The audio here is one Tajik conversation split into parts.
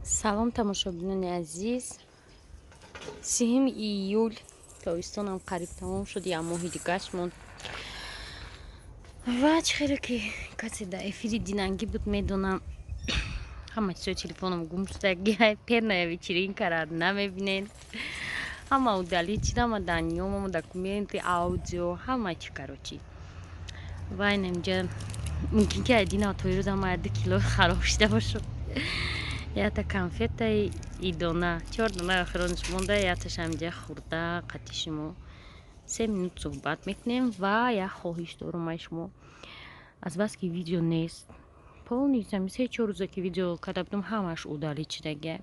Салом, тамошобинони азиз. 3 июл, тобистонам қариб тамом шуд, як моҳи дигаш монд. Ва чӣ хеле ки касе дар эфири динангӣ буд, медонам, ҳама чизои телефоном гум шудагӣ, перная вечеринкара намебинед. Ҳама удалить шид, ҳама даньём, ҳама документы, аудио, ҳама чи, короче. Ва ин инҷа мумкин ки айдина то ирӯзам 2 кило хароб шуда бошад. Ята конфетаи идона, 4 дона охиронаш монда, яташ ҳаминҷа хӯрда, қати шумо 3 минут суҳбат мекунем. Ва як хоҳиш дорум ай шумо, азбаски видео нест, полностью ҳами 3-4 рӯза ки видео карда будам, ҳамааш удалить шудагия.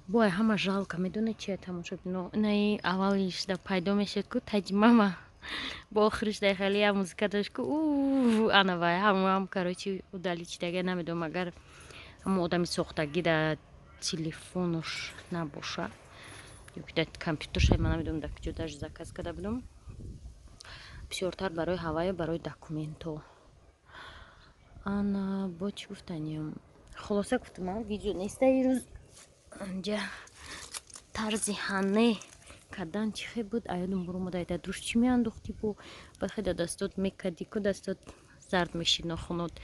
Бой ҳама жалко, медонед чи, тамошобино, инаи аввалишда пайдо мешуд ку таҷмама, бо охириш дар хеле як музыка дошт ку, ана вай ҳамаам, короче, удалить шудагия. Намедонам, агар ҳама одами сохтагӣ дар телефонош набоша ё ки дар компютерша, ман намедонам дар куҷо даже заказ карда будам. Бисёртар барои ҳавайо, барои документҳо. Ана бо чӣ гуфтаниям, хулоса гуфтам, видео неста ирӯз. Анҷа тарзи ҳане кардан чӣ хел буд, аёдум буромада, дар душ чӣ меандохтӣ, бо баъд хел дастот мекардӣ ку, дастот зард мешид, нохунот.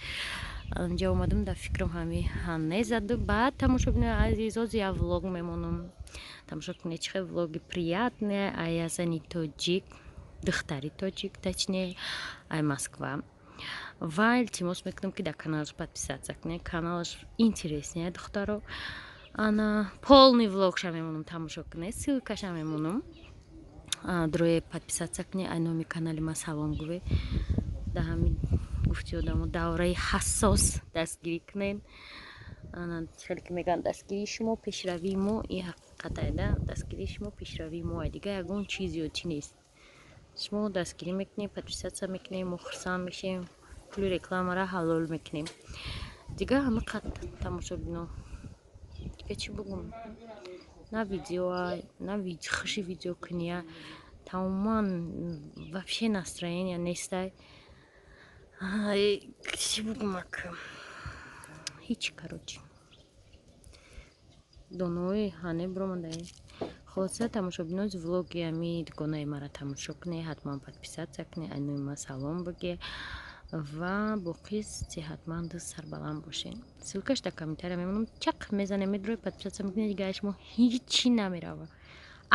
Анҷа омадам, дар фикрам ҳами ҳане заду. Баъд, тамошобинои азиз, ҳозир як влог мемонам, тамошо кунед, чӣ хел влоги приятный, ая зани тоҷик, духтари тоҷик, точнее, ай Москва. Ва илтимос мекунам, ки дар каналаш подписаться кунед, каналаш интересный, духтаро. Ана полный влогша мемонам, тамошо кунед, ссылкаша мемонам, дроe подписаться кунед. Ай номи канали ма салом гӯве, дар ҳамин гуфти одамо давраи ҳассос дастгирӣ кунед. Хеле ки мегӯянд, дастгирии шумо пешравии мо, ин ҳақиқатайда, дастгирии шумо пешравии мо, дига ягон чиз зиёдчӣ нест. Шумо дастгирӣ мекунед, подписаться мекунед, мо хурсанд мешем, пули рекламара ҳалол мекунем. Дига ҳама қад, тамошобино, дига чӣ бугум, на видеоа, на хуши видео куния, тамоман вообще настроения нестай. Чӣ бугум, ак ҳеч, короче, донаҳои ҳане биромадаи. Хулоса, тамошобиноз, влоги ами дугонаи мара тамошо кунед, ҳатман подписаться кунед, айнои ма салом буге ва боқӣ сеҳатманду сарбаланд бошед. Ссылкаш дар комментария мемонам, чақ мезанем, медрои, подписаться мекунед, дига шумо ҳичи намерава.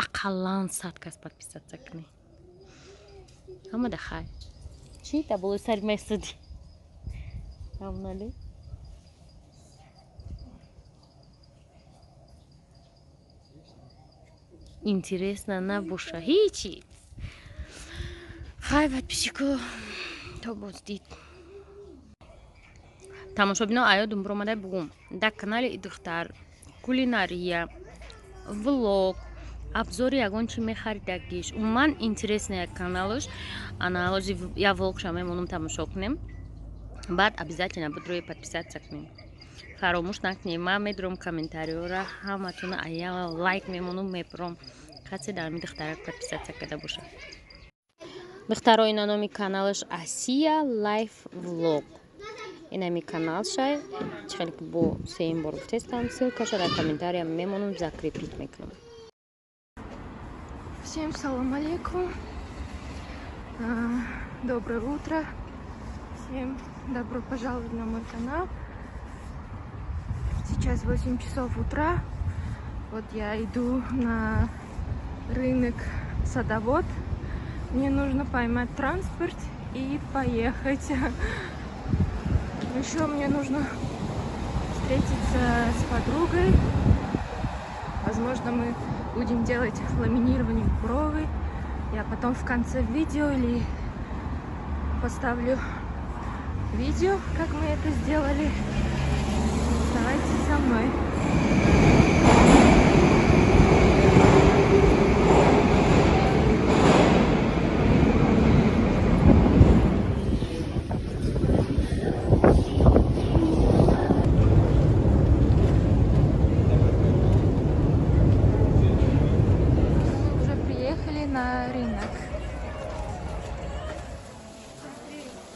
Ақаллан 100 кас подписаться кунед. Ҳама да хайр. Чӣ дар болои сари ма истодӣ? Ҳамнале интересно набоша ҳичи. Хай, подписчико, то боздид. Тамошобино, аёдум биромада бугум, дар канали духтар кулинария, влог, обзори ягон чи мехаридагиш, умуман интересная каналош. Ана ҳозир як влогша мемонам, тамошо кунем, баъд обязательно бидрои подписаться кунем, фаромӯш накунем. Ман медурам комментариёра ҳаматона, ая лайк мемонам, мепурам, касе дар ҳами духтарак подписаться карда бошад. Духтаро, ина номи каналаш Асия Лайф Влог, инами каналшай. Чӣ хеле ки бо сеюм бор гуфтестам, ссылкаша дар комментария мемонам, закрепить мекунам. Всем салам алейкум. Доброе утро. Всем добро пожаловать на мой канал. Сейчас 8 часов утра. Вот я иду на рынок Садовод. Мне нужно поймать транспорт и поехать. Еще мне нужно встретиться с подругой. Возможно, мы будем делать ламинирование брови. Я потом в конце видео или поставлю видео, как мы это сделали. Оставайтесь со мной.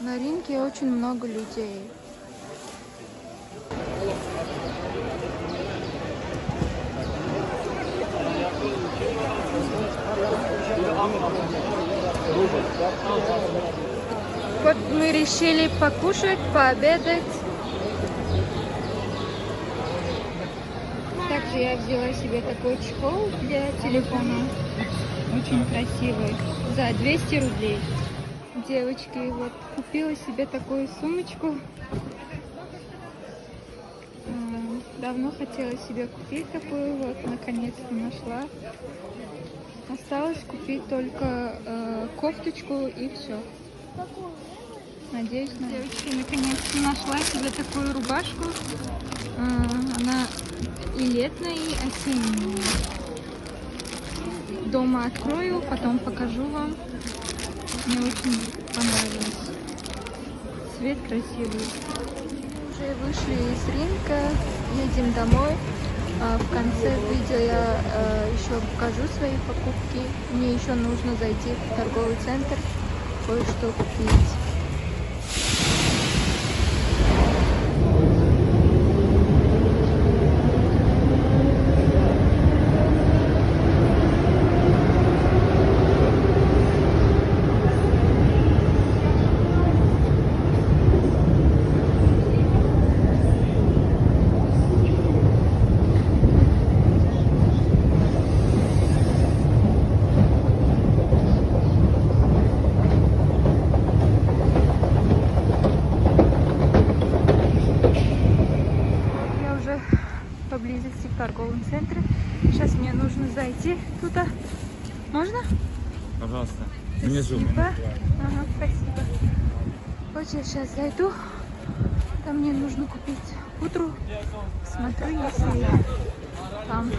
На рынке очень много людей. Вот мы решили покушать, пообедать. Также я взяла себе такой чехол для телефона. Очень красивый. За 200 рублей. Девочки, вот купила себе такую сумочку. Давно хотела себе купить такую, вот наконец-то нашла. Осталось купить только кофточку и все. Надеюсь, на... Девочки, наконец-то нашла себе такую рубашку. Она и летняя, и осенняя. Дома открою, потом покажу вам. Мне очень понравилось. Цвет красивый. Уже вышли из рынка, едем домой. В конце видео я еще покажу свои покупки. Мне еще нужно зайти в торговый центр, кое-что купить. Поблизости в торговом центре. Сейчас мне нужно зайти туда. Можно? Пожалуйста. Внизу. Ага, спасибо. Вот я сейчас зайду. Там мне нужно купить пудру. Смотрю, если там.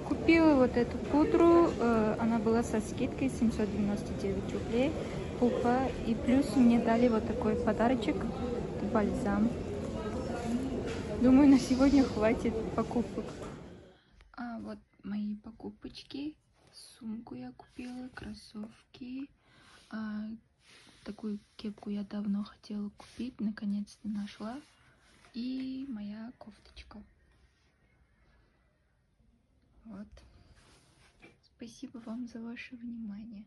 Купила вот эту пудру, она была со скидкой 799 рублей, пупа, и плюс мне дали вот такой подарочек, это бальзам. Думаю, на сегодня хватит покупок. А вот мои покупочки. Сумку я купила, кроссовки, такую кепку я давно хотела купить, наконец-то нашла, и моя кофточка. Вот. Спасибо вам за ваше внимание.